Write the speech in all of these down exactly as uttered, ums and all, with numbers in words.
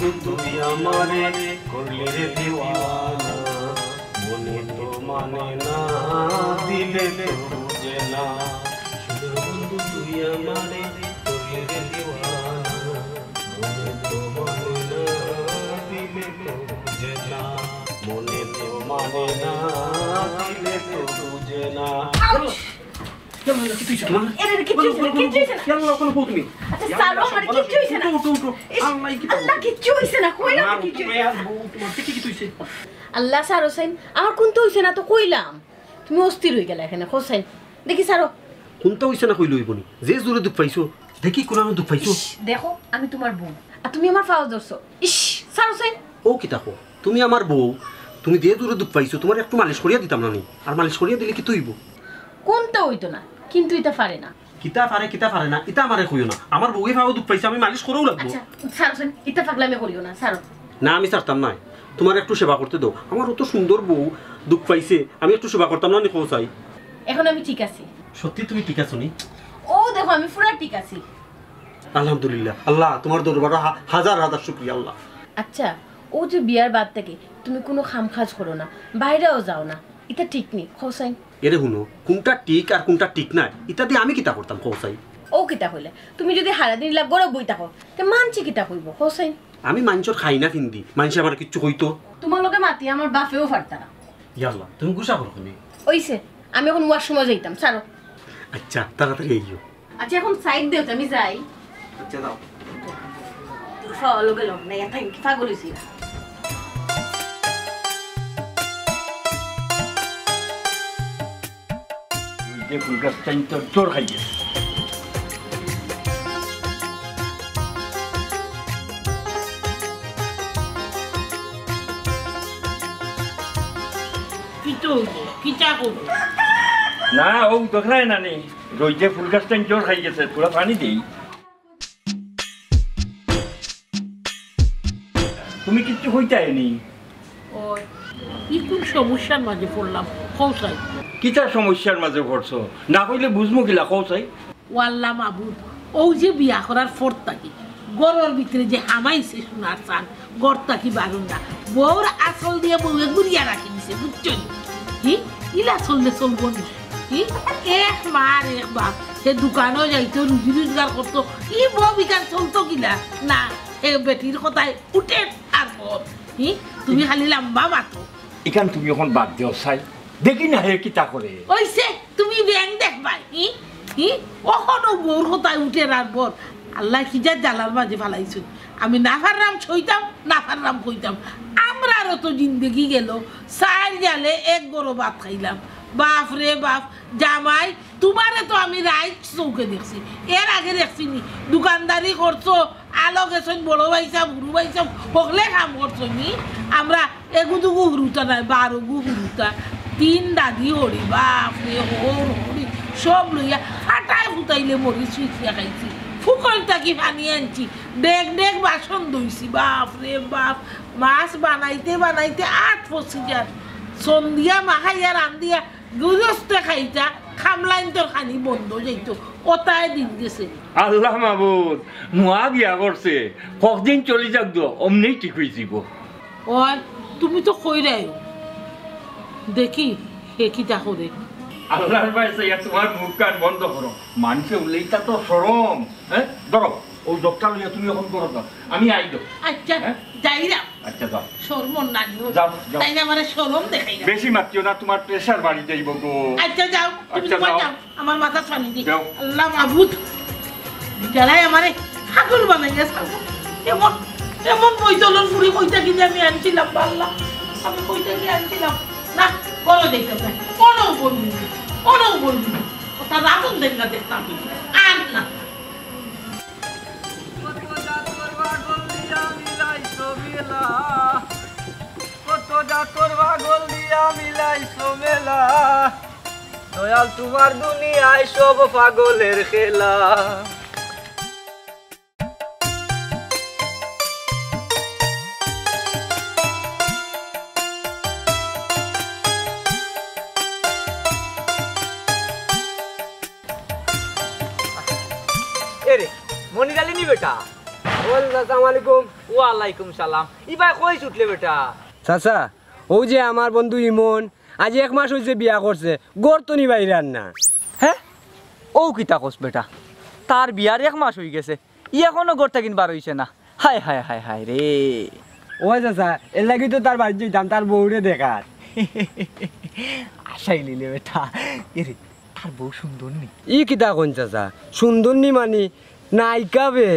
তুই আমারে করলি রে দিওয়ানা, মনে তো মানে না, দিলে তো বুঝে না। সুন্দর বন্ধু তুই আমারে করলি রে দিওয়ানা, মনে তো মানে না, দিলে তো বুঝে না। মনে তো মানে না, দিলে তো বুঝে না। ইয়াল্লা, কিচ্ছু অইছে না। তোমার? এরে, কিচ্ছু অইছে না, কিচ্ছু অইছে না। ইয়াল্লা, কোনো ভূত নেই। আচ্ছা, ইয়াল্লা, ছাড়ো, আমার কিচ্ছু অইছে না। উঠো, উঠো, উঠো। ইস, আল্লাহ, কিচ্ছু আল্লাহ, কিচ্ছু অইছে না, কইলাম না, কিচ্ছু অইছে না। তোমার কিচ্ছু অইছে? আল্লাহ, ছাড়ো চাইন, আমার কুন্তা অইছে না তো কইলাম। তুমি অস্থির অইগেলা কেনে, কও চাইন। দেখি, ছাড়ো। কুন্তা অইছে না কইলে অইবো নি? যে জোরে দুখ পাইছো, দেখি কুনানো দুখ পাইছো। ইস, দেখো, আমি তোমার বউ, আর তুমি আমার পাও ধরছো। ইস, ছাড়ো চাইন। ও কিতা কও? তুমি আমার বউ, তুমি যে জোরে দুখ পাইছো, তোমার একটু মালিশ করিয়া দিতাম না নি? আর মালিশ করিয়া দিলে কিতা অইবো? কুন্তা অইতো না, কিন্তু ইতা পারে না। কিতা পারে, কিতা পারে না, ইতা আমারে কইও না। আমার বউয়ে পাও দুখ পাইছে, আমি মালিশ করাউ লাগবো। আচ্ছা, ছাড়ো চাইন, ইতা পাগলামি করিও না, ছাড়ো। না, আমি ছাড়তাম নায়, তোমার একটু সেবা করতে দেও। আমার অত সুন্দর বউ দুখ পাইছে, আমি একটু সেবা করতাম না নি, কও চাই? এখন আমি ঠিক আছি। সত্যি তুমি ঠিক আছো নি? ও দেখো, আমি পুরা ঠিক আছি। আলহামদুলিল্লাহ, আল্লাহ, তোমার দরবারো হা-, হাজার হাজার শুকরিয়া, আল্লাহ। আচ্ছা, ও যে বিয়ার বাদ থাকি তুমি কুনু কাম কাজ করো না, বাইরেও যাও না, ইতা ঠিক নি, কও চাইন? এরে হুনো, কুনটা ঠিক আর কুনটা ঠিক নায়, ইতা দি আমি কিতা করতাম, কও চাই? ও কিতা কইলে? তুমি যুদি হারাদিন ইলা ঘরো বই থাকো, তে মানষে কিতা কইবো, কও চাইন? আমি মানষর খাই না ফিন্দি, মানষে আমারে কিচ্ছু কইতো? তোমার লগে মাতি আমার বাপেও পারতা না। ইয়াল্লা, তুমি গুসা করো কেনে? অইছে, আমি এখন ওয়াশরুমো যাইতাম, ছাড়ো। আচ্ছা, তাড়াতাড়ি আইও। আচ্ছা, এখন সাইড দেও, আমি যাই। আচ্ছা, যাও। তোর ফাও লগে লগ নাই, এত কি পাগল অইছি? ওই যে ফুল গাছ টাইম তোর জোর খাইয়ে। কিতা অইলো? কিতা করবো? না, ও দেখরায় না নি। রইদে ফুল গাছটাইন জোর খাই গেছে, থুড়া পানি দেই। তুমি কিচ্ছু কইতায় নি? ওই, ই কুন সমস্যার মাঝে পড়লাম, কও চাই? কিতা সমস্যার মাঝে পড়ছো? না কইলে বুঝমু কিলা, কও চাই? ও আল্লা মাবুদ, অউ যে বিয়া করার পর থাকি ঘরর ভিতরে যে হামাইছে সোনার চান, ঘর থাকি বারইন না। বউর আঁচল দিয়া বউয়ে গুড়িয়া রাখি দিছে, বুঝছো নি? হি? ইলা চললে চলবো নি? হি? এক মার এক বাপ, হে দোকানো যাইতো, রুজি রোজগার করতো, ই বউ ইখান চলতো কিলা? না, হে বেটির কথায় উঠে আর বর। হি? তুমি খালি লাম্বা মাতো। ইখান তুমি অখন বাদ দেও চাই। দেখি না হে কিতা করে। অইছে, তুমি ব্যাং দেখবায়, হি? হি? অখনও বউর কথায় উঠের আর বর। আল্লায় কি যে জ্বালার মাঝে ফালাইছইন। আমি না পাররাম সইতাম, না পাররাম কইতাম। আমরারও তো জিন্দেগি গেল, চাইর গালে এক গড়ো ভাত খাইলাম। বাফ রে বাফ, জামাই, তুমারে তো আমি রাইত চউখে দেখছি, এর আগে দেখছি নি? দোকানদারি করছো, আলো গেছইন, বড় ভাইসাব, হুরু ভাইসাব, হকলে কাম করছইন নি? আমরা এগু দুগু হুরুতা নায়, বারোগু হুরুতা, তিন দাদি হরি, বাফ রে, হর হরি, সব লইয়া ফাটায় ফুটাইলে মরিচ ছিঁচিয়া খাইছি, ফুকল থাকি পানি আনছি, ডেগ ডেগ বাসন ধইছি, বাফ রে বাফ, মাছ বানাইতে বানাইতে আত ফসি যার, সন্ধিয়া মাখাইয়া রান্ধিয়া গৃহস্থে খাইতা, কামলাইন্তর খানি বন্ধ যাইতো, অতায় দিন গেছে। আল্লাহ মাবুদ, নুয়া বিয়া করছে, কতদিন চলি যাউক দো, অমনেউ ঠিক অইযিবো। ওই, তুমি তো কইরায়, দেখি হে কিতা করে। আল্লাহর বায় চাইয়া তুমার মুখ কান বন্ধ করো, মানষে উল্লেইতা তো শরম, হ্যাঁ? ধরো, অউ জগটা লইয়া তুমি অখন করো না, আমি আই দো। আচ্ছা, হ্যাঁ? যাইরাম। আচ্ছা, যাও। শরম নাই। যাও, যাও। তাইন আমারে শরম দেখাইরা। বেশি মাতিও না, তুমার প্রেশার বাড়ি যাইবো গো। আচ্ছা, যাও, তুমি আচ্ছা, তুমার যাও। যাও। আমার মাথাত পানি দি। যাও। আল্লাহ মাবুদ, যারাই আমারে পাগল বানাইয়া ছাড়বো। এমন, এমন বইতলর ফুড়ি কই থাকি যে আমি আনছিলাম, আল্লাহ। আমি কই থাকি আনছিলাম। না, বলো দেখতে চাই। কোনো বলবি না, কোনো বলবি না। ওটা রাতন দেখ না দেখতাম। আর না। কত জাতর পাগল দিয়া মিলাইছো মেলা, কত জাতর পাগল দিয়া মিলাইছো মেলা, দয়াল তুমার দুনিয়ায় সব পাগলের খেলা। এরে, মনির আলী নি বেটা? ওয়ালাইকুম আসসালাম। ওয়ালাইকুম সালাম। ই ভাই কই ছুটলে বেটা? চাচা, অউ যে আমার বন্ধু ইমন, আইজ এক মাস অইছে বিয়া করছে, ঘর তনি বাইরার না। হে? অউ কিতা কস বেটা? তার বিয়ার এক মাস অইগেছে, ই এখনো ঘর থাকি বার অইছে না। হায় হায় হায় হায় রে। ওই চাচা, এরলাগি তো তার বাড়িত যাইতাম, তার বউরে দেখার। আশাই লিলে বেটা। এরে, তার বউ সুন্দর নি? ই কিতা কইন চাচা? সুন্দর নি মানি নায়িকা বে।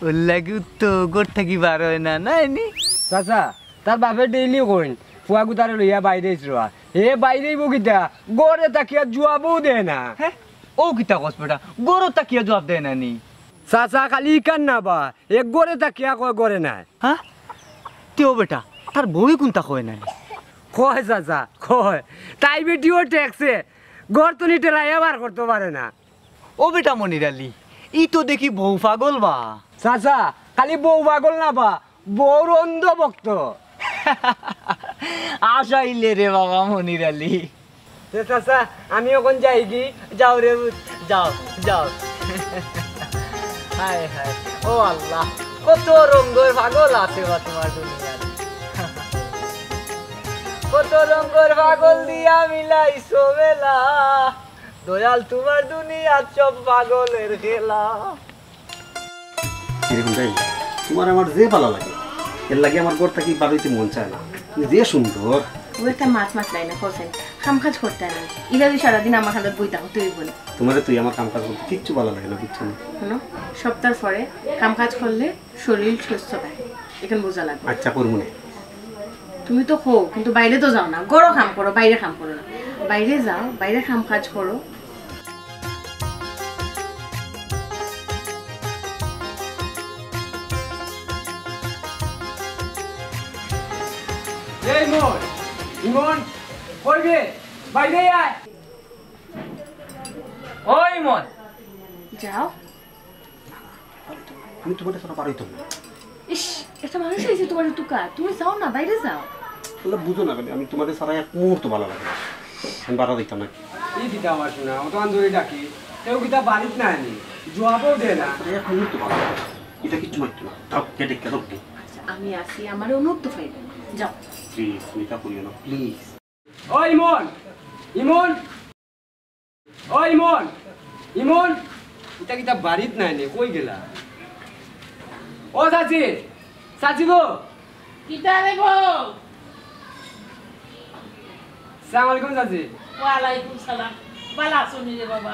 ওরলাগিউ তো ঘর থাকি বার অয় না, নায় নি? চাচা, তার বাপে ডেইলি কইন, ফুয়াগুতারে লইয়া বাইরে আইস রে বা। হে বাইরে আইবো কিতা? ঘরে থাকিয়া জুয়াবও দেয় না। হে? অউ কিতা কস বেটা? ঘরো থাকিয়া জুয়াব দেয় না নি? চাচা, খালি ইখান না বা, হে ঘরে থাকিয়া কয় ঘরে নায়। হে? তেও বেটা, তার বউয়ে কুনতা কয় না নি? কয় চাচা, কয়। তাই বেটিও ঠেকছে, ঘর তনি ঠেলাইয়া বার করতো পারে না। ও বেটা মনির আলী, ই তো দেখি বউ পাগল বা। চাচা, খালি বউ পাগল না বা, বউর অন্ধ ভক্ত। আশাইলে রে বাবা মনির আলী। তে চাচা, আমি অখন যাইগি, যাও রে পুত, যাও, যাও। হায় হায়, ও আল্লাহ, কত রঙ্গর পাগল আছে বা তুমার দুনিয়াত। কত রঙ্গর পাগল দিয়া মিলাইছো মেলা, দয়াল তুমার দুনিয়াত সব পাগলের খেলা। কিরকম যাই, তুমার আমার যে ভালা লাগে, এরলাগি আমার ঘর থাকি বার অইতে মন চায় না। তুমি যে সুন্দর। ও একটা মাত মাত নাই না, কসেন। কাম কাজ করতে নাই। ইলা যদি সারাদিন আমার হালত বই থাকো, তুই বল। তুমারে তুই আমার কাম কাজ করতে কিচ্ছু ভালা লাগে না, বুঝছো নি? হুনো, সপ্তাহ পরে কাম কাজ করলে শরীর সুস্থ থাকে, এখন বুঝা লাগবে। আচ্ছা, করমু নে। তুমি তো কও, কিন্তু বাইরে তো যাও না, ঘরো কাম করো, বাইরে কাম করো না। বাইরে যাও, বাইরে কাম কাজ করো। এই ইমন, ইমন, কই রে? বাইরে আয়। ও ইমন। যাও। আমি তুমারে ছাড়া বার অইতাম না। ইস, একটা মানুষ আইছে তুমার তুকা, তুমি যাও না, বাইরে যাও। আল্লাহ, বুঝো না কেনে, আমি তুমারে ছাড়া এক মুহূর্ত ভালা লাগে না। আমি বাড়া দিতাম না। ই কিতা আমার সোনা, অত আন্দরে ডাকি, তেও কিতা বাড়িত নাই নি, জুয়াবও দেয় না। এক মুহূর্ত ভালা লাগে না। ইটা কিচ্ছু মাততো না। যাও, কে ডেকে, যাও, কে। আচ্ছা, আমি আছি, আমারে অনুরোধ তো পাইবে। যাও। প্লিজ, তুমি ইতা করিও না, প্লিজ। ও ইমন, ইমন। ও ইমন, ইমন, ইতা কিতা বাড়িত নাই নি, কই গেলা? ও চাচি, চাচি গো। কিতা রে গো? সালাম আলাইকুম চাচি। ওয়ালাইকুম সালাম। ভালা আছো নি রে বাবা?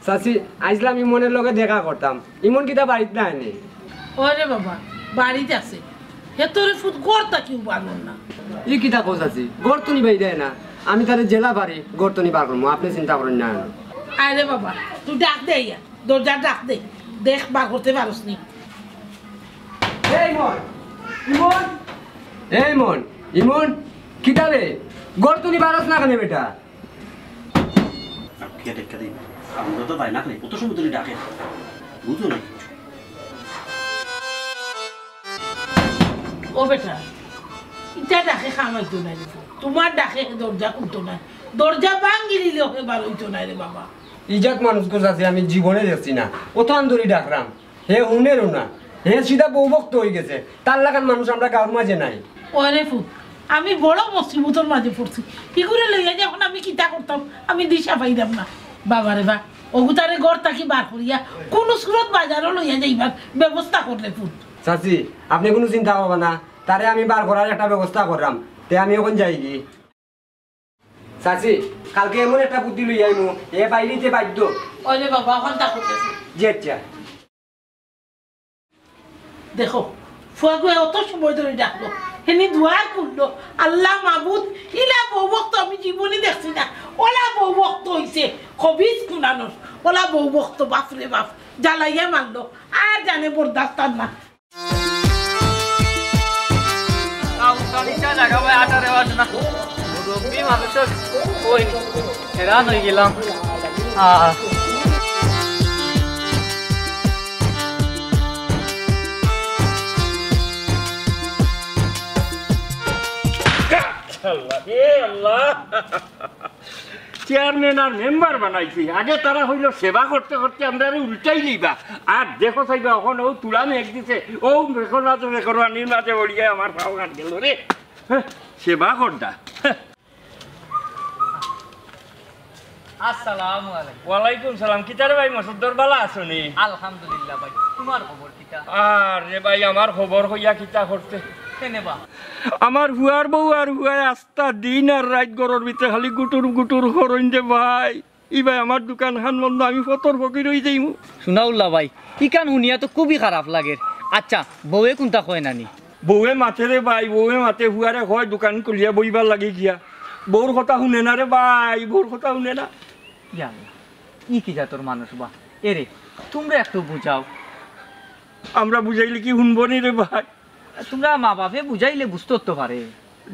চাচি, আইছলাম ইমনর লগে দেখা করতাম। ইমন কিতা বাড়িত নাই নি? ওরে বাবা, বাড়িত আছে। হে তোরে ফুত ঘর থাকিউ বার অর না। ই কিতা কও চাচি? ঘর তনি বাইরে না। আমি তারে যেলা পারি ঘর তনি বার করমু, আপনে চিন্তা করইন না। আরে বাবা, তুই ডাক দে ইয়া, দরজা ডাক দে, দেখ বার করতে পারস নি। এই মন, ইমন, এই মন, ইমন, কিতা রে? ঘর তনি বার অস না কেনে বেটা? আর কে টেক্কা দিবে? আমরা তো পাই না, কত সময় ধরে ডাকে, বুঝো না কিছু। ও বেটা, ইতা ডাকে কাম অইতো নায় রে। তুমার ডাকে দরজা খুলতো নায়, দরজা ভাঙ্গি দিলে ওকে বার অইতো নায় রে বাবা। ইজাত মানুষ গো চাচি, আমি জীবনে দেখছি না, অত আন্দরি ডাকরাম। হে হুনেরও না, হে সিধা বউ ভক্ত অইগেছে। তার লাখান মানুষ আমরা গাঁওর মাঝে নাই। ওরে ফুত, আমি বড় মুসিবতর মাঝে পড়ছি। ইগুরে লইয়া যে অখন আমি কিতা করতাম, আমি দিশা পাইরাম না। বাবা রে বা, অগুতারে ঘর থাকি বার করিয়া কুনু সুরত বাজারো লইয়া যাইবার ব্যবস্থা কর রে ফুত। চাচি, আপনে কুনু চিন্তা করবা না, তারে আমি বার করার একটা ব্যবস্থা কররাম। তে আমি অখন যাইগি। চাচি, কালকে এমন একটা বুদ্ধি লইয়া আইমু, এ বাইরিতে বাধ্য। ওই রে বাবা, অখন তা করতেছে। জি আচ্ছা। দেখো, ফুয়াগুয়ে অত সময় ধরি ডাকলো, হেনি দোয়া করলো, আল্লাহ মাবুদ, ইলা বউ ভক্ত আমি জীবনে দেখছি না, ওলা বউ ভক্ত অইছে, খবিস কুনানোর, ওলা বউ ভক্ত, বাপ রে বাপ, জ্বালাইয়া মারলো, আর জানে বরদাস্ত আর না। কাম কামিচা জাগা ভাই আটা রেওয়াজ না। মুরব্বি মানুষর কই? হেরান অইগেলাম। আহ। আল্লাহ, এ আল্লাহ। চেয়ারম্যান আর মেম্বার বানাইছি। আগে তারা কইলো সেবা করতে করতে আমরারে উল্টাই লইবা। আর দেখো চাইবা, অখন অউ তুলা মেঘ দিছে, অউ মেঘর মাঝে, মেঘর পানির মাঝে পড়িয়া আমার পাও হাত গেল রে। হ্যাঁ, সেবা করদা। আসসালামু আলাইকুম। ওয়ালাইকুম সালাম। কিতা রে ভাই মসদ্দর, বালা আছো নি? আলহামদুলিল্লাহ ভাই, তুমার খবর কিতা? আর রে ভাই, আমার খবর কইয়া কিতা করতে? কেনে বা? আমার ফুয়ার বউ আর ফুয়ায় আস্তা দিন আর রাইত ঘরর ভিতরে খালি গুটুর গুটুর করইন রে ভাই। ই ভাই, আমার দোকান খান বন্ধ, আমি ফতর ফকির অই যাইমু। সুনাউল্লাহ ভাই, ইখান হুনিয়া তো খুবই খারাপ লাগের। আচ্ছা, বউয়ে কুনতা কয় না নি? বউয়ে মাতে রে ভাই, বউয়ে মাতে, ফুয়ারে কয় দোকান খুলিয়া বইবার লাগি গিয়া। বউর কথা হুনে না রে ভাই, বউর কথা হুনে না। ইয়া আল্লাহ, ই কি জাতর মানুষ বা? এরে, তুমরা একটু বুঝাও। আমরা বুঝাইলে কি হুনবো নি রে ভাই? তুমরা মা বাপে বুঝাইলে বুঝতো তো পারে।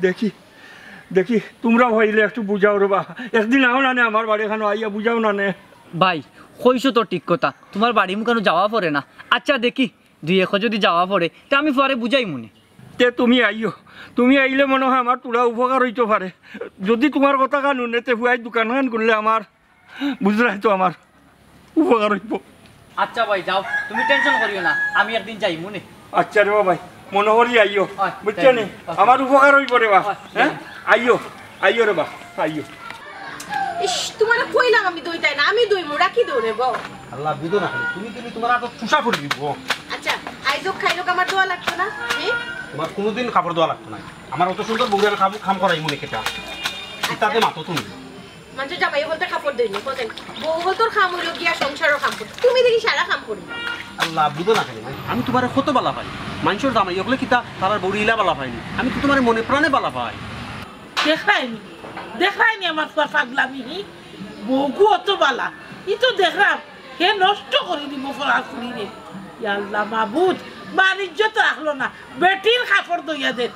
দেখি, দেখি, তুমরা অইলে একটু বুঝাও রে বা। একদিন আও না নে আমার বাড়ি খানো, আইয়া বুঝাও না নে। ভাই, কইছো তো ঠিক কথা, তুমার বাড়ি মুখানো যাওয়া পড়ে না। আচ্ছা দেখি, দুই একো যদি যাওয়া পড়ে, তে আমি ফুয়ারে বুঝাইমু নে। তে তুমি আইও, তুমি আইলে মনে হয় আমার থুড়া উপকার অইতো পারে। যদি তুমার কথা খান হুনে, তে ফুয়ায় দোকান খান খুললে আমার, বুঝরায় তো, আমার উপকার অইবো। আচ্ছা ভাই, যাও, তুমি টেনশন করিও না, আমি একদিন যাইমু নে। আচ্ছা রে বা ভাই, মনো করি আইও, অয়, বুঝছো নি? অয়। আমার উপকার অইবো রে বা। অয়, হ্যাঁ, যাইমু। আইও, আইও রে বা, আইও। ইশ, তুমারে কইলাম আমি ধইতায় না, আমি ধইমু, রাখি দেও রে বা। আল্লাহ, বুঝো না কেনে? তুমি, তুমি তুমার আতো চুষা করি দিবো। আচ্ছা, আইজ খাইলো আমার ধোয়া লাগতো না, হুম? তুমার কুনুদিন কাপড় ধোয়া লাগতো না। আমার অত সুন্দর বউরে আমি কাম, কাম করাইমু নে কিতা? ইতাতে মাতো তুমি। মানষর জামাই অকলতে কাপড় ধইলে, কইন? বউ অকলতর কাম অইলো গিয়া সংসারর কাম করতে। তুমি দেখি সারা কাম করি। আল্লাহ, বুঝো না কেনে? আমি তুমারে কত বালা পাই। মানষর জামাই অকলে কিতা তারার বউরে ইলা বালা পায় নি? আমি তো তুমারে মনে প্রাণে বালা পাই। দেখরায়নি, দেখরায়নি আমার ফুয়ার পাগলামি, হি? বউগু অত বালা। ই তো দেখরাম, হে নষ্ট করি দিবো ফুয়ার ফুড়িরে। ইয়া আল্লাহ মাবুদ, মার ইজ্জত রাখলো না। বেটির কাপড় ধইয়া দের।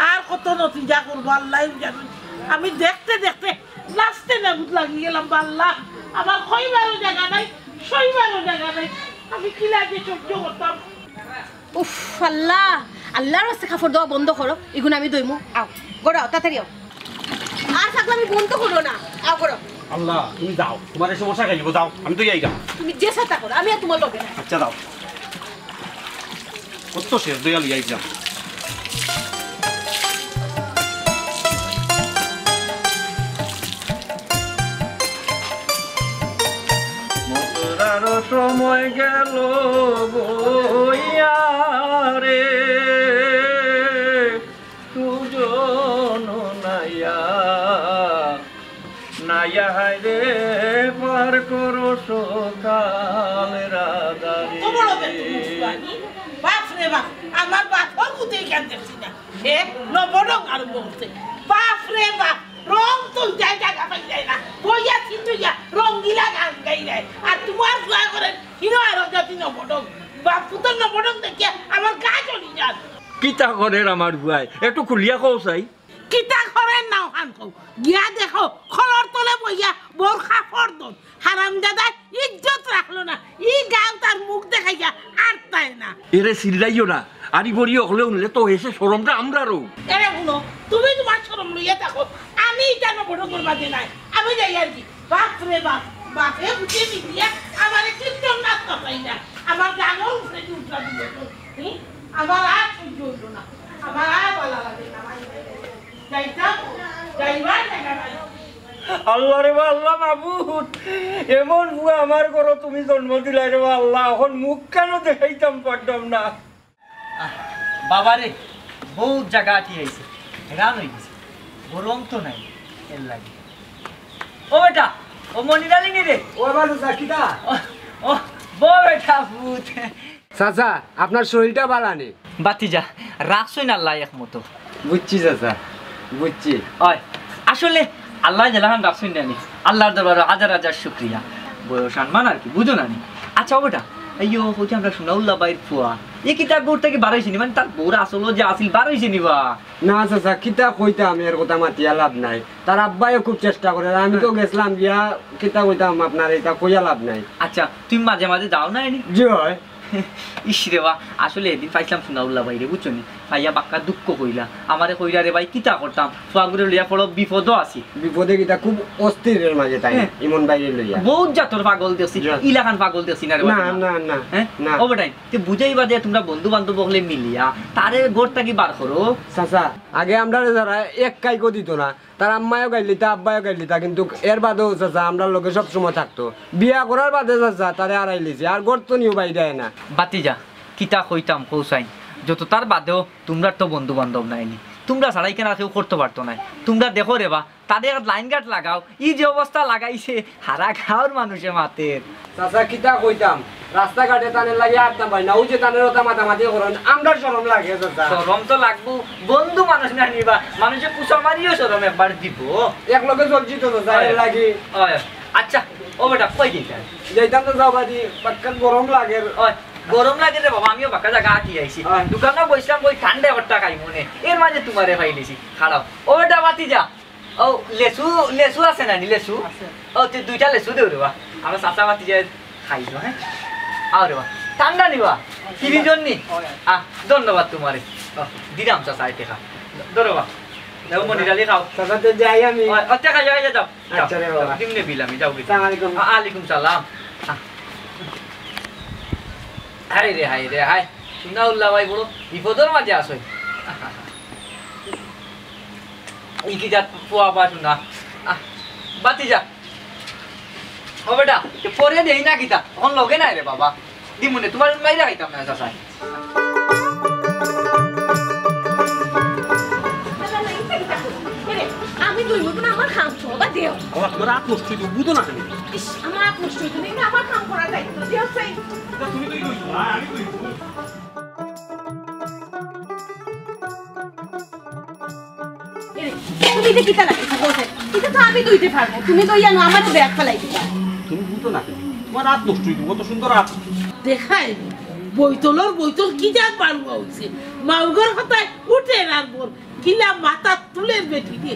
আর কত নতিজা করবো আল্লায় জানইন। আমি দেখতে দেখতে লাস্টে নাবুদ লাগি গেলাম, বা আল্লাহ, আমার কইবারও জাগা নাই, সইবারও জাগা নাই, আমি কিলা যে সহ্য করতাম। উফ, আল্লাহ, আল্লাহর ওয়াস্তে কাপড় ধোয়া বন্ধ করো, ইগুন আমি ধইমু। আও, ঘরো আও, তাড়াতাড়ি আও। আর পাগলামি বন্ধ করো না, আও ঘরো। আল্লাহ, তুমি যাও, তুমার এই সমস্যা খাইব, যাও, আমি তো যাই গা। তুমি যে সাথে করো, আমি আর তুমার লগে না। আচ্ছা, যাও। কত শেষ দইয়া লইয়া আইলাম। মরার সময় গেল বইয়া রে, সুজন নাইয়া। নাইয়া হায়রে পার করো সকাল রাধারে। কত বড় বেকুব ফুয়ানি। বাপ রে বাপ, আমার বাপর পুতেই কেন দেখছি না। হে, নবরং আরম্ভ করছে। বাপ রে বাপ, রং তো যায় জাগা পাই যায় না। বইয়া ছিটুইয়া রঙ্গিলা গান গাই যায়। আর তুমার ফুয়া করের হিরো আরো জাতি নবরং। বাপ পুতর নবরং দেখিয়া আমার গা জ্বলি যার। কিতা করের আমার ফুয়ায়? একটু খুলিয়া কও চাই। কিতা করের না অখান কও। গিয়া দেখো, খড়র তলে বইয়া বউর কাপড় ধর। হারামজাদায় ইজ্জত রাখলো না। ই গাঁও তার মুখ দেখাইয়া আর তাই না। এরে চিল্লাইও না। আরি বড়ি অকলে হুনলে তো হেষে শরমটা আমরারও। এরে হুনো, তুমি তুমার শরম লইয়া থাকো। আমি ইতা নবরংর মাঝে নাই। আমি যাই আর কি। বাপ রে বাপ, বাপে বুঝে মিলিয়া আমারে কীর্তন নাচ পাই না। আমার জানর উপরে উঠা দিল। হুম? আমার আর সহ্য হইল না। আমার আর ভালো লাগে না। যাইতাম, যাইবার জায়গা নাই। আল্লাহ রে বা আল্লাহ মাবুদ, এমন ফুয়া আমার ঘরো তুমি জন্ম দিলায় রে বা আল্লাহ, অখন মুখ কেনে দেখাইতাম পারতাম না। আহ, বাবা রে, বউত জাগা আটি আইছে, হেরান অই গেছে, গরম তো নাই, এর লাগি। ও বেটা, ও মনিরালিনী রে। ও বাবা, চাচা, কিতা? ও, ও, বউ বেটা, ভূত। চাচা, আপনার শরীরটা বালা নি? বাতিজা, রাখছইন আল্লায় একমতো। বুঝছি চাচা, বুঝছি। অয়, আসলে আল্লায় যেলাখান রাখছইন নানি, আল্লার দরবারো হাজার হাজার শুকরিয়া। বয়স আনমান আর কি, বুঝো নানি? আচ্ছা ও বেটা, এই ও, ওই যে আমরা সুনাউল্লা ভাইর ফুয়া, ই কিতা ঘর থাকি বারইছে নি? মানে তার বউর আসল যে আছিল বারইছে নি বা? না চাচা, কিতা কইতাম, এর কথা মাতিয়া লাভ নাই। তার আব্বায়ও খুব চেষ্টা করের, আর আমি তো গেছলাম গিয়া, কিতা কইতাম আপনারে, ইতা কইয়া লাভ নাই। আচ্ছা, তুমি মাঝে মাঝে যাও না এনি? জি অয়। ইস রে বা, আসলে এদিন পাইছলাম সোনাউল্লা ভাইরে, বুঝছো নি? পাইয়া বাক্কা দুঃখ কইলা। আমারে কইরা, "রে ভাই, কিতা করতাম? ফুয়াগুরে লইয়া বড় বিপদো আছি।" বিপদে কিতা, খুব অস্থিরের মাঝে তাই, হ্যাঁ। ইমন ভাইরে লইয়া। বহুত জাতর পাগল দেখছি, ইয়া। ইলাখান পাগল দেখছি না রে না, বাবা। না, না, হ্যাঁ? না। ও বেটাইন, তে বুঝাইবা দে, তোমরা বন্ধু বান্ধব অকলে মিলিয়া তারে ঘর থাকি বার করো। চাচা, আগে আমরারে যারা এক কাইকো দিত না, তার আম্মায়ও গাইল দিতা, আব্বায়ও গাইল দিতা, কিন্তু এর বাদেও চাচা আমরার লগে সব সময় থাকতো। বিয়া করার বাদে চাচা তারে আড়াই লিছি, আর ঘর তো নিও বাইরে আয় না। বাতিজা, কিতা কইতাম কৌসাইন, যত তার বাদেও তোমরার তো বন্ধু বান্ধব নাইনি, তোমরা ছাড়া ইখান আর কেউ করতে পারতো নায়। তোমরা দেখো রে বা, তারে এক লাইন গার্ড লাগাও, ই যে অবস্থা লাগাইছে, হারা গাঁওর মানুষে মাতের। চাচা, কিতা কইতাম, রাস্তাঘাটে তানের লাগি আড্ডা পাই না, ওই যে তানের ওটা মাতামাতি করেন, আমরার শরম লাগে চাচা। শরম তো লাগবো, বন্ধু মানুষ না নিবা, মানুষে কুচা মারিও শরম একবার দিব। এক লগে চলছি তো চাচা, এর হয়। লাগি। হয়। আচ্ছা, ও বেটা, কই যাইতাম? যাইতাম তো যাও বাদি, পাক্কা গরম লাগে। হয়, গরম লাগে রে বাবা, আমিও বাক্কা জাগা আটি আইছি। হয়। দোকানো বইছিলাম, ওই ঠান্ডা একটা খাই মনে, এর মাঝে তোমারে পাইলিছি। খাড়াও, ও বেটা, বাতি যা। ও, লেসু, লেসু আছে না নি, লেসু? আছে। ও, তুই দুইটা লেসু দেও রে বা। আমার চাচা বাতি যায় খাইলো, হ্যাঁ? আও রে বা। ঠান্ডা নিবা? তিরিশ জন নি? হয়। আহ, ধন্যবাদ তোমারে। ও, দিলাম চাচা, এই টেকা। ধরো বা। যাও, মনির আলী খাও। চাচা, তো যাই আমি। ও, ও, টেকা যাও, যাও, যাও। আচ্ছা রে বাবা। দিমনে বিল আমি, যাও গি। আসসালামু আলাইকুম। আ-, আলাইকুম সালাম। আহ। হায় রে, হায় রে, হায়। সোনাউল্লা ভাই বড় বিপদর মাঝে আছো। ই কি জাত পোয়া বা সোনা? আহ, বাতি যা। ও বেটা, এ পরে দেই না কিতা? অখন লগে নাই রে বাবা। দিমুনে, তোমার মাইরা খাইতাম না, চাচাই। এরে, আমি দুই মতন আমার কাম সবা দেও। আমার, তোমার আত নষ্ট হইতো, বুঝো না কেন? ইস, আমার আত নষ্ট হইতো না, কিন্তু আমার কাম করা যাইতো না, দেও চাই। তা তুমি তো এই করছো, আর আমি তো এই করবো। এরে, তুমি যে কিতা লাগে, বসে। এটা তো আমি ধুইতে পারবো, তুমি তো ইয়ানো আমার ব্যাগ ফেলাই দিবা। তুমি বুঝো না কেন? তোমার আত নষ্ট হইতো, কত সুন্দর আত। দেখাই, বইতলর বইতল কি জাত বাড়ুয়া হইছে। মাউগর কথায় উঠে আর বল। কিলা মাথা তুলের বেটি রে।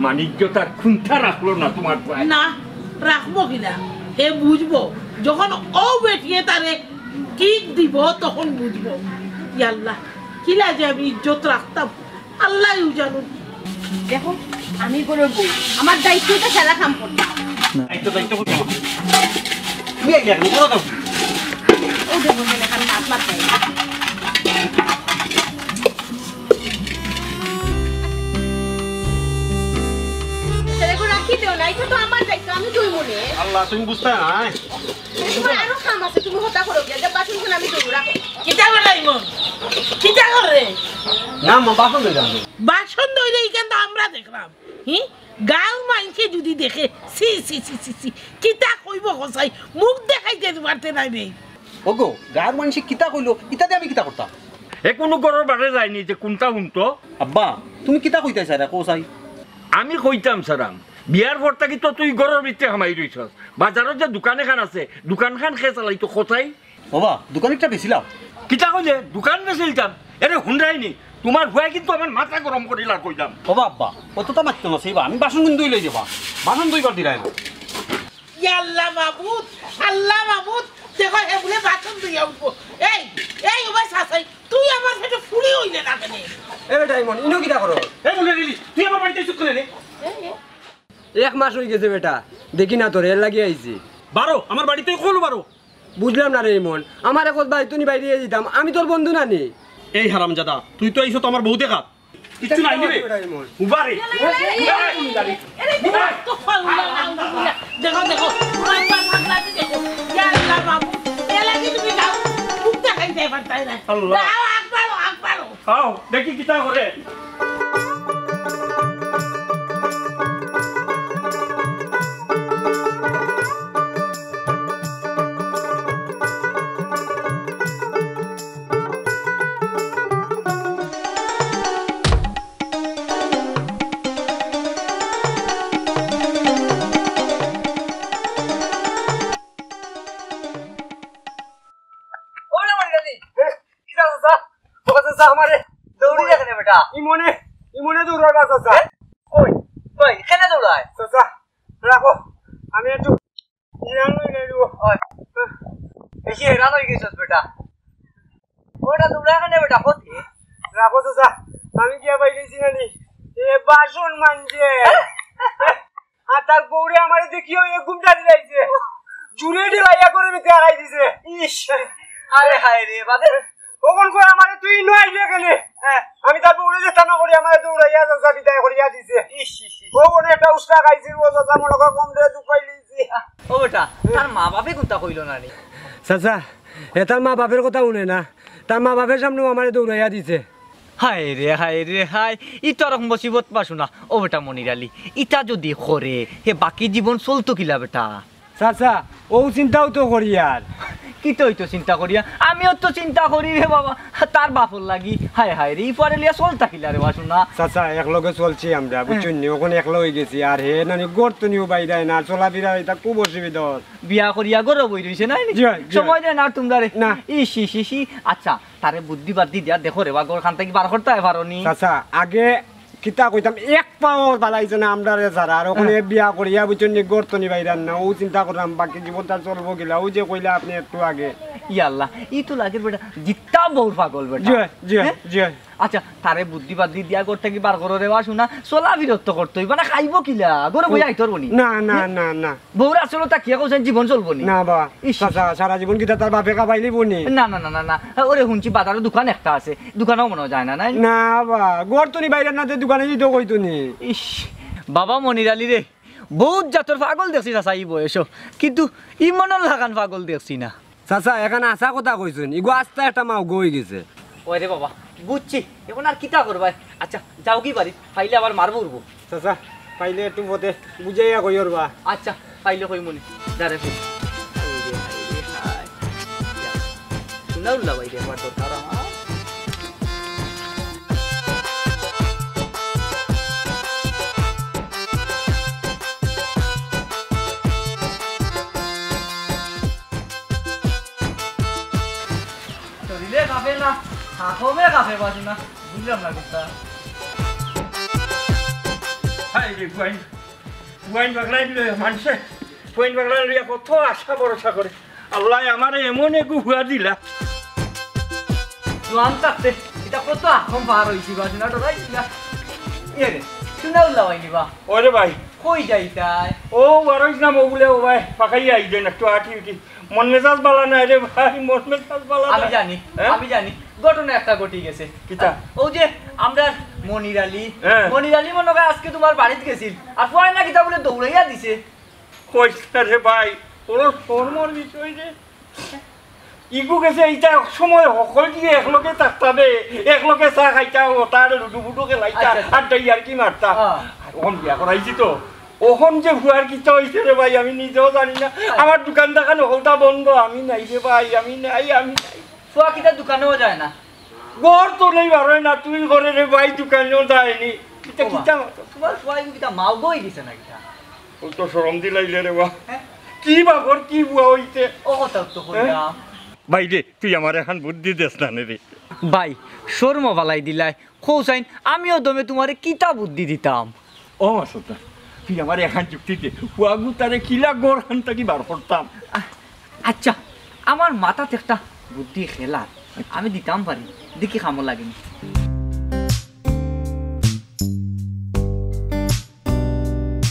মানিজ্য তার খুন্তা রাখলো না তোমার পায়ে। না, রাখবো কিনা? হে বুঝবো, যখন ও বেটিয়ে তারে কিক দিব, তখন বুঝবো। ইয়াল্লা, কিলা যে আমি ইজ্জত রাখতাম, আল্লাহই জানুন। দেখো, আমি ঘরর বউ, আমার দায়িত্ব এটা সারা কাম করতে। দায়িত্ব, দায়িত্ব করতে হবে। তুমি আগে এখন করো তো। ও দেখো, এখানে হাত মারতে। তাহলে গো রাখি দেও না, এটা তো আমার দায়িত্ব, আমি দুই মনে। আল্লাহ, তুমি বুঝতে না, হ্যাঁ? তোমার আরো কাম আছে, তুমি হতা করো গিয়া, যা বাসন কোন আমি ধুবো, রাখো। কিতা করে ইমন? কিতা করে? না, মা, বাসন ধুই যাবো। বাসন ধইলে ইখান তো আমরা দেখলাম। হি? গাঁওর মাইনষে যদি দেখে, ছি, ছি, ছি, ছি, ছি, কিতা কইবো কসাই? মুখ দেখাইতে পারতে নাই বে। ওগো, গাঁওর মাইনষে কিতা কইলো, ইতাতে আমি কিতা করতাম? এ কুনু ঘরর বারে যায়নি যে কুনটা হুনতো? আব্বা, তুমি কিতা কইতায় চাইরায়, কও চাই? আমি কইতাম চাইরাম, বিয়ার পর থাকি তো তুই ঘরর ভিতরে হামাই রইছস। বাজারো যে দোকান এখান আছে, দোকানখান কে চালাইতো, কও চাই? ওবা, দোকান একটা বেচিলাও। কিতা কইলে? দোকান বেচিলতাম? এরে হুনরায়নি, তোমার ফুয়ায় কিন্তু আমার মাথা গরম করিলার কইলাম। ওবা আব্বা, অতটা মাতিও না, সেইবা আমি বাসন কিন্তু ধুই লই যাবা, বাসন ধুইবার দিরায় না। ইয়া আল্লাহ মাবুদ, আল্লাহ মাবুদ, দেখো হে বুলে বাসন ধুইয়া উঠবো। এই, এই ওবা চাচাই, তুই আমার পেটো ফুড়ি অইলে না কেনে? এ বেটা ইমন, ইনো কিতা করো? এ বুলে রিলি, তুই আমার বাড়িতে চুপ করে রে। এক মাস অই গেছে বেটা, দেখি না তোরে, এর লাগি আইছি। বারো, আমার বাড়িতে কল বারো। বুঝলাম না রে ইমন, আমারে কত ভাই তুই বাইরে দিতাম, আমি তোর বন্ধু না নি? এই হারামজাদা, তুই তো আইছো তো আমার বউ দেখাত। কিচ্ছু নাই নি রে। বেটা ইমন। উবারে। এরে, এরে, এরে, এরে, এরে, এরে, উবারে। দেখো, দেখো, দেখো। ইয়া আল্লাহ বাবু, এর লাগি তুমি যাও। মুখ দেখাইতে পারতাই না। আল্লাহ। যাও, আকবার, আকবার। আও, দেখি কিতা করে। ওরে আমার গালি। কিতা চাচা? ও চাচা, আমারে দৌড়ি দেখে নে বেটা। ইমনে, ইমনে দৌড়ায় না চাচা। ওই, ওই, কেনে দৌড়ায়? চাচা, রাখো, আমি একটু জিরান লই নেই দিব। ওই। বেশি হেরান অই গেছস বেটা। ওটা তোমরা এখানে বেটা, কত? রাখো চাচা, আমি গিয়া বাইরেছি নানি। এ বাসন মানছে। আর তার বউরে আমারে দেখিও এক ঘুমটা দিলাইছে। জুরে ঢেলাইয়া করে মিতে হারাই দিছে। ইস, আরে হায় রে বাদে। কখন কয় আমারে তুই নু আইলে কেনে? হ্যাঁ। আমি তার বউরে যেতা না করি আমারে দৌড়াইয়া চাচা বিদায় করিয়া দিছে। ইস, ইস, ইস। ও ওনে একটা উস্কা খাইছিল, ও চাচা মনে কয় কম রে দুপাই লিছি। ও বেটা, তার মা বাপে কুন্তা কইলো না নি? চাচা, এ তার মা বাপের কথা হুনে না, তার মা বাপের সামনেও আমারে দৌড়াইয়া দিছে। হায় রে, হায় রে, হায়, ই তো আর মুসিবত পাসু না। ও বেটা মনির আলী, ইতা যদি করে, হে বাকি জীবন চলতো কিলা বেটা? চাচা, ও চিন্তাও তো করি আর। কিতা অইতো চিন্তা করিয়া? আমিও তো চিন্তা করি রে বাবা, তার বাপর লাগি। হায় হায় রে, ই ফুয়ারে লইয়া চলতা কিলা রে বাসু না? চাচা, একলগে চলছি আমরা, বুঝছইন নি? অখন একলা অই গেছি, আর হে নানি ঘর তো নিও বাইরায় না, চলাফিরা ইতা খুব অসুবিধা অর। বিয়া করিয়া ঘরো বই রইছে না নি? জি অয়, জি অয়। সময় দেয় না আর তোমরা রে। না। ইস, ইস, ইস, ইস। আচ্ছা, তারে বুদ্ধি বাদ্ধি দিয়া দেখো রে বা, ঘর খান থাকি বার করতায় পারো নি? চাচা, আগে কিতা কইতাম, এক পাও বালাইছে না আমরারে ছাড়া, আর অখন এ বিয়া করিয়া বুঝছইন নি, ঘর তো নিবাইরার না, ও চিন্তা করলাম বাকি জীবন তার চলবো কিলা, ও যে কইলা আপনে একটু আগে। ইয়া আল্লাহ, ই তো লাগের বেটা, জিত্তা বউর পাগল বেটা। জি অয়, জি অয়, হ্যাঁ? জি অয়। আচ্ছা, তারে বুদ্ধি বাদ্ধি দিয়া ঘর থাকি বার করো রে বাসু না, চলাফিরত তো করতো অইবো না, খাইবো কিলা? ঘরো বইয়া আইতো পারবো নি? না, না, হ্যাঁ? না, না। বউর আসলে তাকিয়া কইছেন জীবন চলবো নি? না বা, ইস। চাচা, সারা জীবন কিতা তার বাপে খাবাইলিবো নি? না, না, না, না, না। ওরে হুনছি বাজারো দোকান একটা আছে, দোকানেও মনো যায় না, নাই? না বা, ঘর তো নিবাইরার না, তে দোকানে দিতো কইতো নি। ইস, বাবা মনির আলী রে, বউত জাতর পাগল দেখছি চাচা ই বয়সো, কিন্তু ইমনর লাখান পাগল দেখছি না। চাচা, এখান হাছা কথা কইছইন, ইগু আস্তা একটা মাউগো অই গেছে। ওরে বাবা, বুঝছি, এখন আর কিতা করবায়? আচ্ছা, যাওগি বাড়িত, পাইলে আবার মারবো উড়বো। চাচা, পাইলে একটু পথে বুঝাইয়া কইওর বা। আচ্ছা, পাইলে কইমুনে। দাঁড়া কই। এই রে, হায় রে, হায়। সুনাউল্লা ভাইরে একবার দরকার আমার। শরীরে কাঁপে না, হাকমে কাঁপে বাসু না, বুঝলাম না কথা। হায় রে, পুয়াইন, পুয়াইন পাগলাইন লইয়া মানষে, পুয়াইন পাগলাইন লইয়া কত আশা ভরসা করে। আল্লায় আমারে এমন এগু ফুয়া দিলা। জোয়ান থাকতে ইতা কত আখম পার অইছি বাসু না, ডরাইছি না। এ রে, সুনাউল্লা ভাই নি বা? ওরে ভাই। কই যাইতায়? ও, বারইস না মগুলে, ও ভাই, ফাঁকাইয়া আই দেন একটু আটি উঠি। মন মেজাজ বালা নাই রে ভাই, মন মেজাজ বালা আমি নাই। জানি, হ্যাঁ? আমি জানি, ঘটনা একটা ঘটি গেছে। কিতা? ও যে আমরার মনির আলী, হ্যাঁ। মনির আলী মনো কয় আজকে তুমার বাড়িত গেছিল, আর ফুয়ায় না কিতা বুলে দৌড়াইয়া দিছে। কইস না রে ভাই, বড় শরমর বিষয় রে। ইগু গেছে, ইতা এক সময় হকলগিয়ে একলগে থাকতা বে, একলগে চা খাইতা, ওতার লুডু ফুডু খেলাইতা, আচ্ছা, আচ্ছা। আড্ডা ইয়ার্কি মারতা। হ্যাঁ। আর অখন বিয়া করাইছি তো, অখন যে ফুয়ার কিতা অইছে রে ভাই, আমি নিজেও জানি না। আচ্ছা। আমার দোকান দেখান হকলতা বন্ধ, আমি নাই রে ভাই, আমি নাই, আমি নাই। ফুয়া কিতা দোকানেও যায় না? ঘর তো নেই, বারয় না, তুই করে রে ভাই, দোকানেও যায়নি। কিতা, ও মা। কিতা মাতো? তুমার ফুয়া ইগু কিতা মাউগো অই গেছে না কিতা? ও তো শরম দিলাইলে রে বা। হ্যাঁ? কি বাপর কি বুয়া অইছে? ও কথা তো কইলাম। ভাই রে, তুই আমারে এখান বুদ্ধি দেস না নে রে। ভাই, শরম ফালাই দিলায়। কও চাইন, আমিও দমে তুমারে কিতা বুদ্ধি দিতাম? ও মাসুদ, তুই আমারে এখান যুক্তি দে। ফুয়াগুতারে কিলা ঘর খান থাকি বার করতাম? আ-, আচ্ছা, আমার মাথাত একটা বুদ্ধি খেলার, আমি দিতাম পারি, দেখি কামো লাগে নি।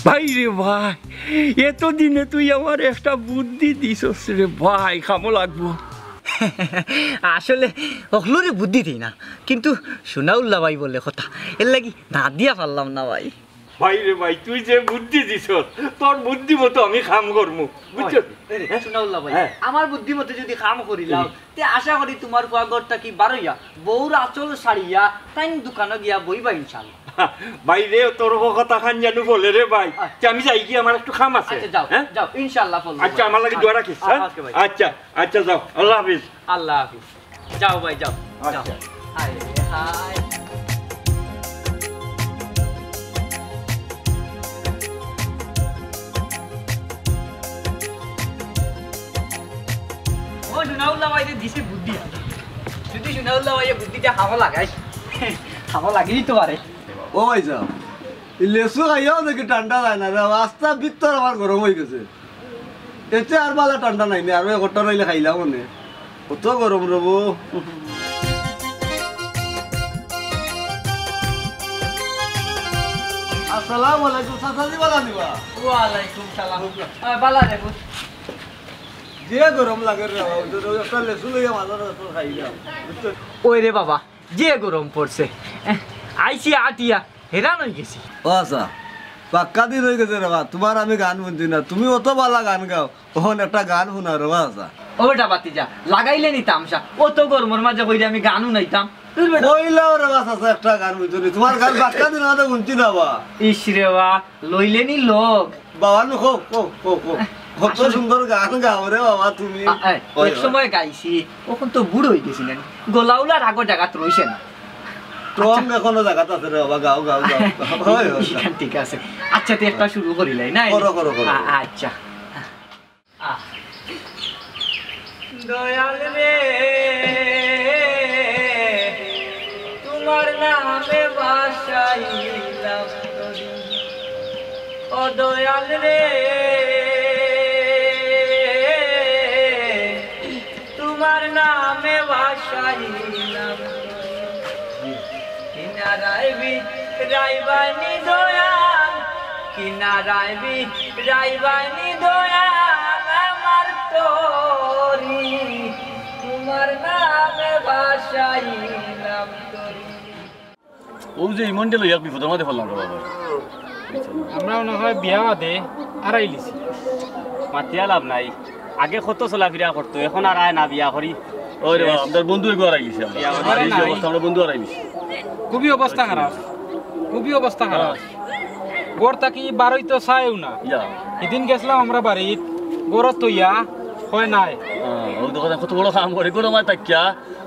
ভাই রে ভাই, এতদিনে তুই আমারে একটা বুদ্ধি দিছস রে ভাই, কামো লাগবো। আসলে হকলরে বুদ্ধি দেই না, কিন্তু সুনাউল্লা ভাই বলে কথা, এরলাগি না দিয়া পারলাম না ভাই। ভাই রে ভাই, তুই যে বুদ্ধি দিছস, তোর বুদ্ধি মতো আমি কাম করমু, বুঝছস? ওই, এই রে, হ্যাঁ? সুনাউল্লা ভাই, হ্যাঁ। আমার বুদ্ধি মতো যদি কাম করিলাও, হুম। তে আশা করি তুমার ফুয়া ঘর থাকি বারইয়া, বউর আচল ছাড়িয়া, তাইন দোকানো গিয়া বইবা ইনশাআল্লাহ। ভাই রে, তোর কথা খান জানু বলে রে ভাই। আচ্ছা। তে আমি যাইগি, আমার একটু কাম আছে। আচ্ছা, যাও, হ্যাঁ? যাও, ইনশাআল্লাহ ফল আচ্ছা, দিবা। আমার লাগি দোয়া রাখিস, আচ্ছা, হ্যাঁ? ওকে ভাই। আচ্ছা, আচ্ছা, যাও, আল্লাহ হাফিজ। আল্লাহ হাফিজ। যাও ভাই, যাও, যাও। আচ্ছা। হায় রে, হায়। ও সুনাউল্লা ভাই যে দিছে বুদ্ধি। যদি সুনাউল্লা ভাই এই বুদ্ধিটা কামো লাগাই, কামো লাগি দিতো পারে। ও ভাই সাহেব, এই লেসু খাইয়াও দেখি ঠান্ডা যায় না রে, আস্তা ভিতর আমার গরম অই গেছে। এতে আর বালা ঠান্ডা নাই নি, আর একটা নাইলে খাইলাম মানে। কত গরম রে বা। আসসালামু আলাইকুম, চাচাজি বালা নি বা? ওয়ালাইকুম সালাম। আহ, বালা রে বা। যে গরম লাগে রে বা, ওই জন্য একটা লেসু লইয়া মাথার উপর খাইলাম। বুঝছো? ওই রে বাবা, যে গরম পড়ছে। আহ, আইছি আটিয়া, হেরান অই গেছি। ও আচ্ছা, বাক্কা দিন অই গেছে রে বা, তুমার আমি গান হুনছি না। তুমি অত বালা গান গাও, অখন একটা গান হুনাও রে বা চাচা। ও বেটা ভাতিজা, লাগাইলে নি তামশা, অত গরমর মাঝে কইরে আমি গান হুনাইতাম। দূর বেটা। কইলাও রে বা চাচা, একটা গান বুঝছো নি? তুমার গান বাক্কা দিন অইছে হুনছি না বা। ইস রে বা, লইলে নি লগ। বাবা নু, কও, কও, কও, কও। কত আসলে সুন্দর গান গাও রে বাবা তুমি। আ, আ, ওই, এক ওই। সময় গাইছি, অখন তো বুড়া অই গেছি না। গলাউলার আগর জাগাত রইছে না। টং আচ্ছা। এখনো জাগাত আছে রে বাবা, গাও, গাও, গাও। ওই, ওই, ওই। ইখান ঠিক আছে। আচ্ছা, তে একটা শুরু করিলাই, না? করো, করো, করো। আ-, আচ্ছা। আহ। দয়াল রে, তোমার নামে ভাসাইলাম তরি। ও দয়াল রে, তোমার নামে ভাসাইলাম। কিনারায় বি রাইবানি দয়াল, কিনারায় বি রাইবানি দয়াল আমার তরি, তোমার নামে ভাসাইলাম তরি। ও যে ইমনটা লইয়া এক বিপদর মাঝে পড়লাম রে বাবা। আমরা মনে হয় বিয়া বাদে আড়াই লিছি। মাতিয়া লাভ নাই, আগে কত চলাফিরা করতো, এখন আর আয় না বিয়া করি। ওই রে বাবা, আমরার বন্ধু এগু আড়াই লিছি আমরা। বিয়া করি আর এই যে নাই। অবস্থা, আমরার বন্ধু আড়াই লিছি। খুবই অবস্থা খারাপ, খুবই অবস্থা খারাপ। হ্যাঁ। ঘর থাকি বারইতো চায়ও না। ইয়া। হিদিন গেছলাম আমরা বাড়িত, ঘরো থইয়া, কয় নাই। হ্যাঁ, ও দেখো, কত বড় কাম করে, ঘরো মায় থাকিয়া।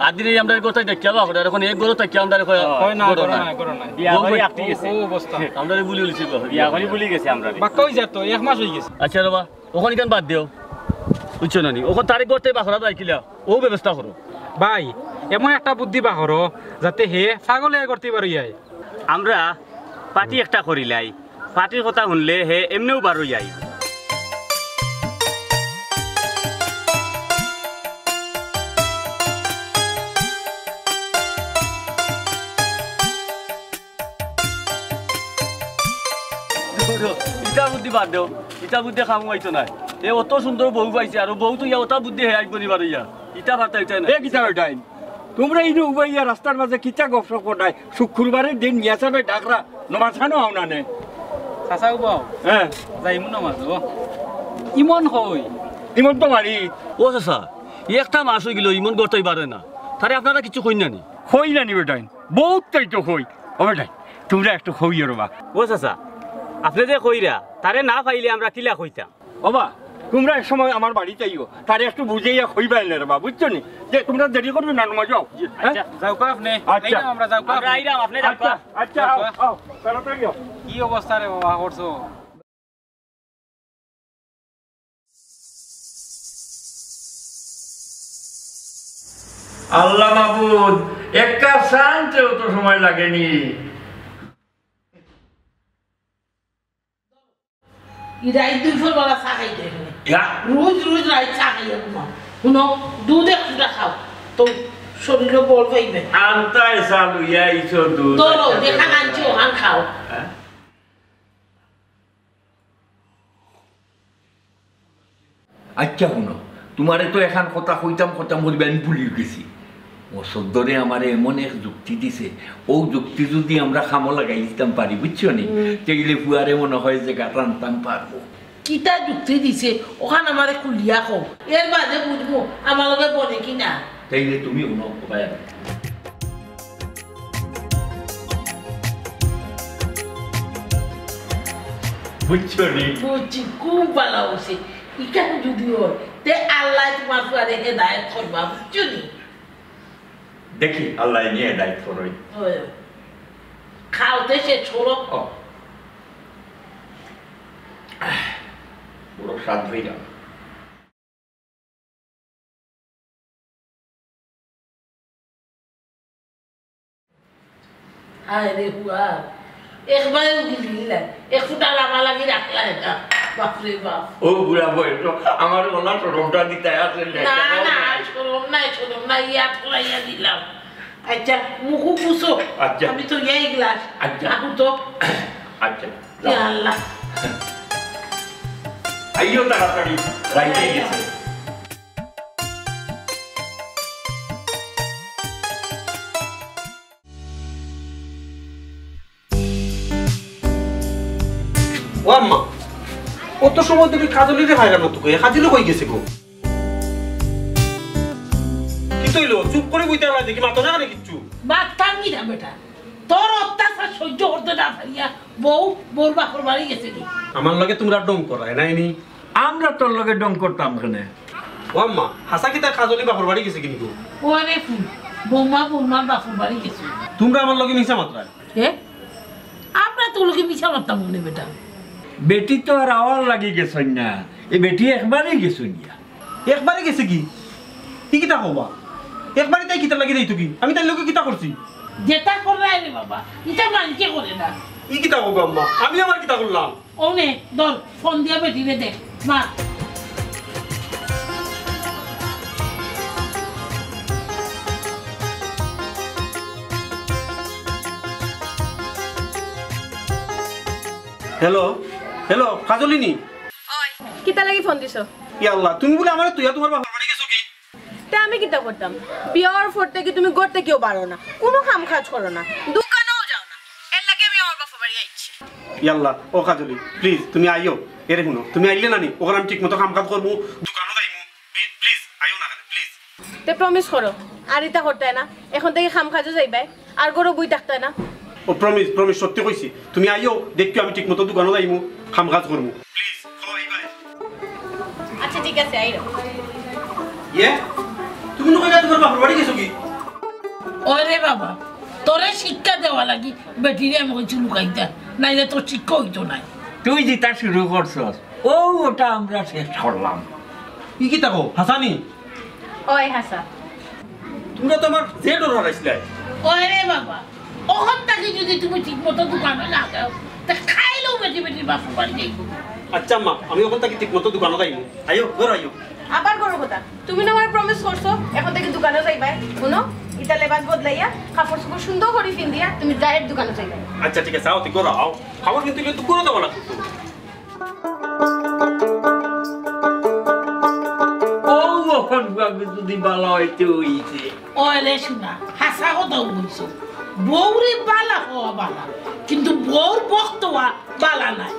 আর দিনে আমরা ঘরো থাকিয়া বা করে, আর এখন এক ঘরো থাকিয়া আমরা কয়, হয় না, ঘরো ঘরো নাই। নাই, ঘরো নাই। বিয়া করি আটকি গেছে। ও অবস্থা। আমরারে ভুলি গেছে গো। বিয়া করি ভুলি গেছে আমরারে। বাক্কা অই যাইতো, এক মাস অই গেছে। আচ্ছা রে বা, অখন ইখান বাদ দেও। বুঝছো না নি? অখন তারে ঘর থাকি বার করা যায় কিলা? ও ব্যবস্থা করো। ভাই, এমন একটা বুদ্ধি বার করো, যাতে হে পাগল অইয়া ঘর থাকি বার অইয়া যায়। আমরা পার্টি একটা করিলাই। পার্টির কথা হুনলে হে এমনেউ বার অইয়া যায়। ইটা বুদ্ধি বাদ দেও, ইটা বুদ্ধি কামো আইতো নায়। হে অত সুন্দর বউ পাইছে, আর বউ তো ইয়া অতা বুদ্ধি হে আইবো নি বার অইয়া। ইটা পারতা, ইটা না। এ কিতা বেটাইন? তুমরা ইনো উবাইয়া রাস্তার মাঝে কিতা গপসপ কররায়? শুক্রবারের দিন মিয়া সাবে ডাকরা, নমাজ খানো আও না নে। চাচা উবাও। হ্যাঁ। যাইমু নমাজ ও। ইমন কই? ইমন তো বাড়ি। ও চাচা, একটা মাস অই গেল, ইমন ঘর থাকি বার অয় না। তারে আপনারা কিছু কইন না নি? কই না নি বেটাইন? বউততাই তো কই। ও বেটাইন, তুমরা একটু কইও রে বা। ও চাচা, আপনে যে কইরা, তারে না পাইলে আমরা কিলা কইতাম? ও বা, তুমরা এক সময় আমার বাড়িত আইও, তারে একটু বুঝাইয়া কইবায় নে রে বা, বুঝছো নি? যে তুমরা দেরি করবে না, নমাজ যাও। হ্যাঁ? আচ্ছা। যাউক্কা আপনে। আচ্ছা। আইরাম আমরা, যাউক্কা। আমরা আইরাম, আপনে যাউক্কা। আচ্ছা, আচ্ছা, আও, যাউক্কা। আও, তাড়াতাড়ি আও। কি অবস্থা রে বাবা, করছো? আল্লাহ মাবুদ, এক কাপ চা আনতে অত সময় লাগে নি। ই রাইত দুইফর বেলা চা খাইতে অইবো। ইয়া। রোজ রোজ রাইত চা খাইয়া ঘুমাও। হুনো, দুধ এক ফুটা খাও, তো শরীরো বল পাইবে। আনতায় চা লইয়া আইছো দুধ। ধরো, আচ্ছা, যেখান আনছি, ওখান খাও। হ্যাঁ? আচ্ছা হুনো, তুমারে তো এখান কথা কইতাম কইতাম করি আমি ভুলি গেছি। ও সদ্দরে আমারে এমন এক যুক্তি দিছে, ও যুক্তি যুদি আমরা কামো লাগাই দিতাম পারি, বুঝছো নি? হুম। তেইলে ফুয়ারে মনে হয় যে গাত আনতাম পারবো। কিতা যুক্তি দিছে, ওখান আমারে খুলিয়া কও, এর বাদে বুঝমু আমার লগে বনে কি না। তাইলে তুমি হুনো, ভাই। বুঝছো নি? বুঝছি, খুব ভালা অইছে। ইখান যুদি অয়, তে আল্লায় তুমার ফুয়ারে হেদায়েত করবা, বুঝছো নি? দেখি, আল্লায় নি হেদায়েত করইন। অয়। খাও তে শেষ করো। ও। বড় স্বাদ অইলাম। হায় রে ফুয়া, একবারে গিলিলা, এক ফুটা লামালামি রাখলা এটা। বাপরে বাপ। ও বুড়া বয়স, আমার ওলা শরমটা দিতে আছে না। না, না, শরম নাই, শরম নাই, ইয়াদ করাইয়া দিলাম। আচ্ছা, মুখু কুসো। আচ্ছা। আমি তো এই গ্লাস। আচ্ছা। রাখো তো। আচ্ছা। ইয়া আল্লাহ। আইও তাড়াতাড়ি, রাইত অই গেছে। ও আম্মা, অত সময় তুমি কাজলিরে হায়রান অত কই, কাজলি কই গেছে গো? কিতা অইলো? চুপ করি বইতে আছো, দেখি মাতো না কেনে কিচ্ছু? মাততাম কিতা বেটা? তোর অত্যাচার সহ্য করতে না পারিয়া বউ, বউর বাপর বাড়ি গেছে গি। আমার লগে তুমরা ঢং করায় নায় নি? আমরা তোর লগে ঢং করতাম কেনে? ও আম্মা, হাছা কিতা কাজলি বাপর বাড়ি গেছে গি নি গো? ওরে ফুল, বৌমা, বৌমার বাপর বাড়ি গেছে। তুমরা আমার লগে মিছা মাতরায়। এ? আমরা তোর লগে মিছা মাততাম কেনে বেটা? বেটি তো আর আওয়ার লাগি গেছইন না, এ বেটি একবারই গেছইন গিয়া। একবারে গেছে গি? ই কিতা কও বা? একবারে তাই কিতা লাগি যাইতো গি? আমি তাইর লগে কিতা করছি? যেতা কররায় রে বাবা, ইতা মানষে করে না। ই কিতা কও গো আম্মা? আমি আবার কিতা করলাম? অনে, ধর, ফোন দিয়া বেটিরে দেখ, মা। হ্যালো, হ্যালো, কাজলি নি? ওই, কিতা লাগি ফোন দিছো? ইয়া আল্লাহ, তুমি বুলে আমারে থইয়া তুমার বাপর বাড়ি গেছো গি? তে আমি কিতা করতাম? বিয়া অওয়ার পর থাকি তুমি ঘর থাকিও বারো না, কুনু কাম কাজ করো না, দোকানেও যাও না, এরলাগি আমি আমার বাপর বাড়ি আইছি। ইয়া আল্লাহ, ও কাজলি, please, তুমি আইও। এরে হুনো, তুমি আইলে না নি, অখন আমি ঠিক মতো কাম কাজ করমু, দোকানো যাইমু। প্লি-, please, আইও না কেনে, please। তে promise করো, আর ইতা করতায় না, অখন থাকি কাম কাজও যাইবায়। আর ঘরো বই থাকতায় না। ও, promise, promise, সত্যি কইছি। তুমি আইও, দেখিও আমি ঠিক মতো দোকানো যাইমু, কাম কাজ করমু। Please, কও আইবায়। আচ্ছা, ঠিক আছে, আইরাম। ইয়ে, তুমি নু কইলা তুমার বাপর বাড়ি গেছো গি? ওরে বাবা, তোরে শিক্ষা দেওয়া লাগি বেটিরে আমি কইছি লুকাইতা, নাইলে তোর শিক্ষা অইতো নায়। তুই যেতা শুরু করছস, ও ওটা আমরা শেষ করলাম। ই কিতা কও, হাছা নি? ওই হাছা। তুমরা তো আমার যে ডর হারাইছিলায়। ওরে বাবা, অখন থাকি যদি তুমি ঠিক মতো দোকানো না যাও, তে কাইলউ বেটি বেটির বাপর বাড়ি যাইবো। আচ্ছা আম্মা, আমি অখন থাকি ঠিক মতো দোকানো যাইমু। আইও, ঘরো আইও। আবার ঘরর কথা। তুমি না আমারে promise করছো, অখন থাকি দোকানো যাইবায়। হুনো, ইতা লেবাস বদলাইয়া, কাপড় চোপড় সুন্দর করি পিন্দিয়া, তুমি direct দোকানো যাইবায়। আচ্ছা, ঠিক আছে, আও, তুই ঘরো আও। খাবার কিন্তু, কিন্তু ঘরো দেওয়া লাগবো তো। ও, অখন বুয়া যদি বালা অইতে অইছে। ওরে সোনা, হাছা কথা কইছো। বউরে বালা কওয়া বালা, কিন্তু বউর বখত অওয়া বালা নায়।